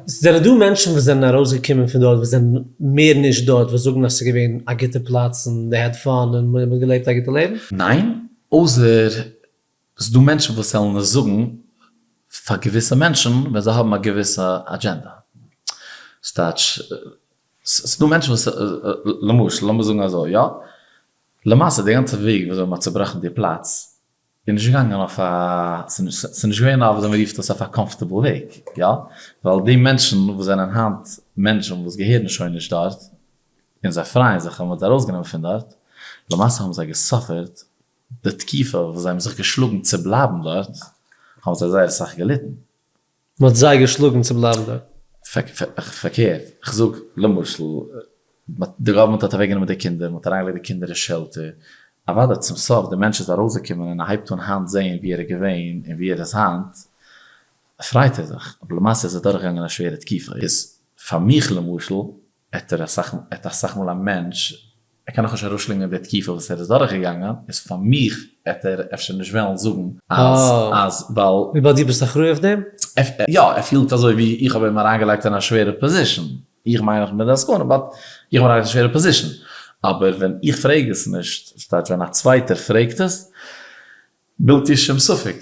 זענען דא מענטשן וואס זענען ארויסגעקומען פון דארט וואס זענען מער נישט דארט וואס זאגן אז ס'איז געווען א גוטע פלאץ און they had fun און מ'האט געלעבט א גוטע לעבן? ניין, אויסער ס'דא מענטשן וואס וועלן עס זאגן פאר געוויסע מענטשן ווען זיי האבן א געוויסע אדזשענדע. ס'טייטש, ס'דא מענטשן וואס, למשל, לאמיר זאגן אזוי, יא, למעשה די גאנצע וועג וויאזוי מ'האט צובראכן די פלאץ איז נישט געגאנגען אויף א, ס'איז נישט געווען אויף וויאזוי מ'רופט עס אויף א comfortable וועג, יא, ווייל די מענטשן וואס זענען היינט מענטשן וואס געהערן שוין נישט דארט, און זיי פרייען זיך אז מ'האט זיי ארויסגענומען פון דארט, למעשה האבן זיי גע suffer ט די תקופה וואס זיי האבן זיך געשלאגן צו בלייבן דארט, האבן זיי זייער אסאך געליטן. מען האט זיי געשלאגן צו בלייבן דארט? פארקערט, איך זאג, למשל, די government האט אוועקגענומען די קינדער, מען האט אריינגעלייגט די קינדער אין shelter, אוודאי צום סוף די מענטש איז ארויסגעקומען און ער הייבט אן היינט זעהן ווי ער איז געווען און ווי ער איז היינט, פרייט ער זיך, אבער למעשה איז ער דורכגעגאנגען א שווערע תקופה. איז פאר מיך למשל, עט ער אסאך, עט אסאך מאל א מענטש, ער קען נאכנישט ארויסשלינגען די תקופה וואס ער איז דורכגעגאנגען, איז פאר מיך עט ער אפשר נישט וועלן זאגן אז, אז ווייל. וויבאלד דו ביסט אחראי אויף דעם? יא, ער פילט אזוי ווי איך האב אים אריינגעלייגט אין א שווערע position, איך מיין איך בין די עסקנים but איך בין אריין אין א שווערע position, אבער ווען איך פרעג עס נישט, ס'טייטש ווען א צווייטער פרעגט עס, בלתי שום ספק.